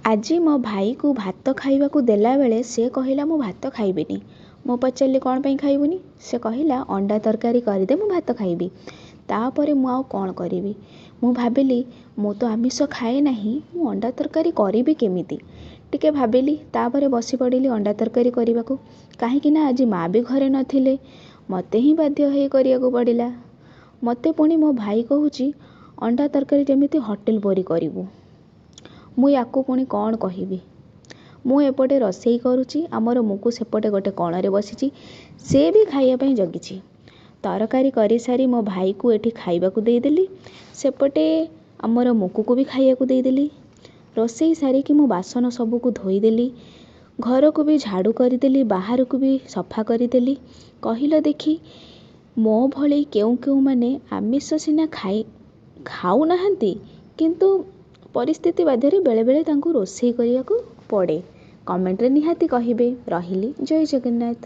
ଆଜି ମୋ ଭାଇକୁ ଭାତ ଖାଇବାକୁ ଦେଲାବେଳେ ସେ କହିଲା, ମୁଁ ଭାତ ଖାଇବିନି। ମୁଁ ପଚାରିଲି, କ'ଣ ପାଇଁ ଖାଇବୁନି? ସେ କହିଲା, ଅଣ୍ଡା ତରକାରୀ କରିଦେ, ମୁଁ ଭାତ ଖାଇବି। ତାପରେ ମୁଁ ଆଉ କ'ଣ କରିବି? ମୁଁ ଭାବିଲି, ମୁଁ ତ ଆମିଷ ଖାଏ ନାହିଁ, ମୁଁ ଅଣ୍ଡା ତରକାରୀ କରିବି କେମିତି? ଟିକେ ଭାବିଲି, ତାପରେ ବସି ପଡ଼ିଲି ଅଣ୍ଡା ତରକାରୀ କରିବାକୁ। କାହିଁକି ନା ଆଜି ମା' ବି ଘରେ ନଥିଲେ, ମୋତେ ହିଁ ବାଧ୍ୟ ହେଇ କରିବାକୁ ପଡ଼ିଲା। ମୋତେ ପୁଣି ମୋ ଭାଇ କହୁଛି, ଅଣ୍ଡା ତରକାରୀ ଯେମିତି ହୋଟେଲ ପରି କରିବୁ। ମୁଁ ୟାକୁ ପୁଣି କ'ଣ କହିବି? ମୁଁ ଏପଟେ ରୋଷେଇ କରୁଛି, ଆମର ମୁକୁ ସେପଟେ ଗୋଟେ କୋଣରେ ବସିଛି, ସେ ବି ଖାଇବା ପାଇଁ ଜଗିଛି। ତରକାରୀ କରିସାରି ମୋ ଭାଇକୁ ଏଠି ଖାଇବାକୁ ଦେଇଦେଲି, ସେପଟେ ଆମର ମୁକୁକୁ ବି ଖାଇବାକୁ ଦେଇଦେଲି। ରୋଷେଇ ସାରିକି ମୁଁ ବାସନ ସବୁକୁ ଧୋଇଦେଲି, ଘରକୁ ବି ଝାଡ଼ୁ କରିଦେଲି, ବାହାରକୁ ବି ସଫା କରିଦେଲି। କହିଲ ଦେଖି, ମୋ ଭଳି କେଉଁ କେଉଁମାନେ ଆମିଷ ସିନା ଖାଉନାହାନ୍ତି, କିନ୍ତୁ ପରିସ୍ଥିତି ବାଧ୍ୟରେ ବେଳେବେଳେ ତାଙ୍କୁ ରୋଷେଇ କରିବାକୁ ପଡ଼େ? କମେଣ୍ଟରେ ନିହାତି କହିବେ। ରହିଲି, ଜୟ ଜଗନ୍ନାଥ।